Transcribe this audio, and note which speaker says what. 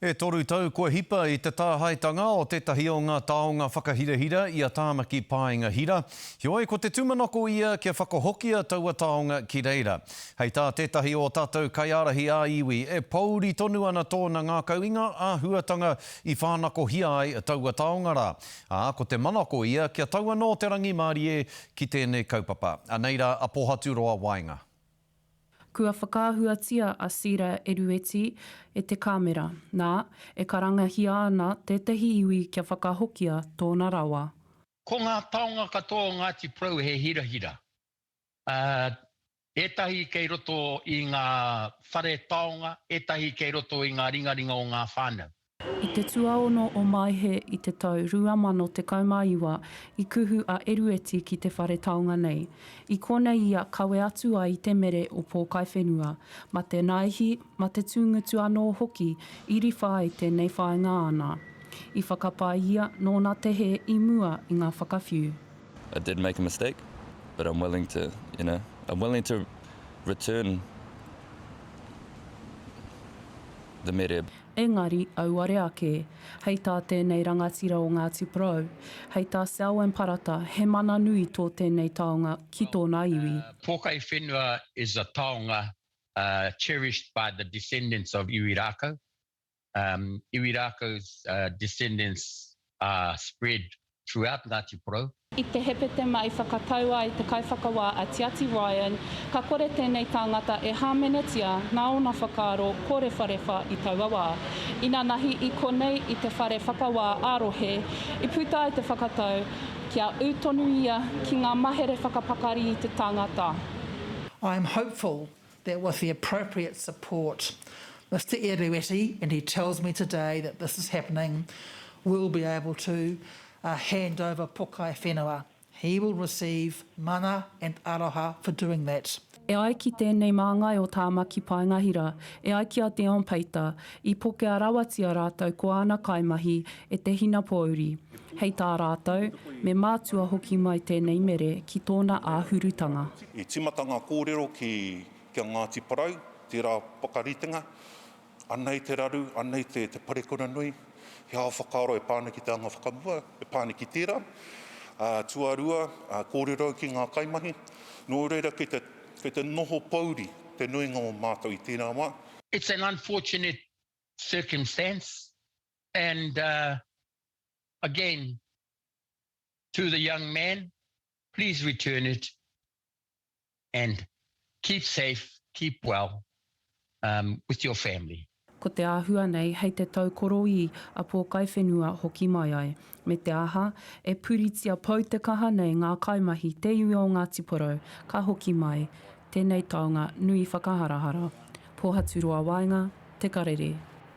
Speaker 1: E toru tau kua hipa i te tāhaetanga o tētahi o ngā taonga whakahirahira i a Tāmaki Paenga Hira, heoi ko te tūmanako ia kia whakahokia taua taonga ki reira. Hei tā tētahi o ō tātou kaiārahi ā-iwi, e pōuri tonu ana tōna ngākau i ngā āhuatanga i whānakohia ai taua taonga rā, ā, ko te manako ia kia tau anō te rangimārie ki tēnei kaupapa. Anei rā a Pōhaturoa Waenga.
Speaker 2: Kua whakaahuatia a Sira Erueti e te kāmera, nā, e karangahia ana tētahi iwi kia whakahokia tōna rawa.
Speaker 3: Ko ngā taonga katoa o Ngāti Porou he hirahira. Ētahi kei roto i ngā whare taonga, ētahi kei roto i ngā ringaringa o ngā whānau.
Speaker 2: I te tuaono o Maehe i te tau 2019 i kuhu a Erueti ki te whare taonga nei. I konei ia kawe atu ai i te mere o Pōkaiwhenua, ma te naihi, ma te tūngutu anō hoki i riwha ai tēnei whāinga āna. I whakapae ia nōna te hē i mua i ngā whakawhiu.
Speaker 4: I did make a mistake but I'm willing to, you know, I'm willing to return the mere.
Speaker 2: Engari, auare ake, hei tā tēnei rangatira o Ngāti Porou, hei tā Selwyn Parata, he mana nui tō tēnei taonga ki tōna iwi.
Speaker 3: Pōkai whenua is a taonga cherished by the descendants of Iwi Rākau. Iwi Rākau's descendants are spread throughout Ngāti Porou.
Speaker 2: I te Hepetema i whakatau ai te kaiwhakawā a Tiati Ryan ka kore tēnei tāngata e hāmenetia nā ōna whakaaro kōrewharewha i taua wā. Inanahi i konei i te whare whakawā ā-rohe i puta ai te whakatau kia ū tonu ia ki ngā mahere whakapakari i te tangata.
Speaker 5: I am hopeful that with the appropriate support Mister Erueti, and he tells me today that this is happening, will be able to hand over Pokai Whenua. He will receive mana and aroha for doing that.
Speaker 2: E ai ki tēnei māngai o Tāmaki Paenga Hira, e ai ki a Dion Peita, i pokea rawatia rātou ko āna kaimahi e te hinapōuri. Hei tā rātou, me mātua hoki mai tēnei mere ki tōna āhurutanga.
Speaker 6: I tīmata ngā kōrero ki ki a Ngāti Porou, tērā whakaritenga, anei te raru, anei te te parekura nui, he ao whakaaro e pā ana ki te anga whakamua, e pā ana ki tērā. Ā, tuarua, kōrero ki ngā kaimahi, nō reira kei te, kei te noho pōuri te nuinga o mātou i tērā wā.
Speaker 3: It's an unfortunate circumstance and again to the young man, please return it and keep safe, keep well um, with your family.
Speaker 2: Ko te āhua nei hei te tau koroī a Pōkaiwhenua hoki mai ai, me te aha, e puritia pou te kaha nei ngā kaimahi te iwi o Ngāti Porou ka hoki mai tēnei taonga nui whakaharahara. Pōhaturoa Waenga, Te Karere.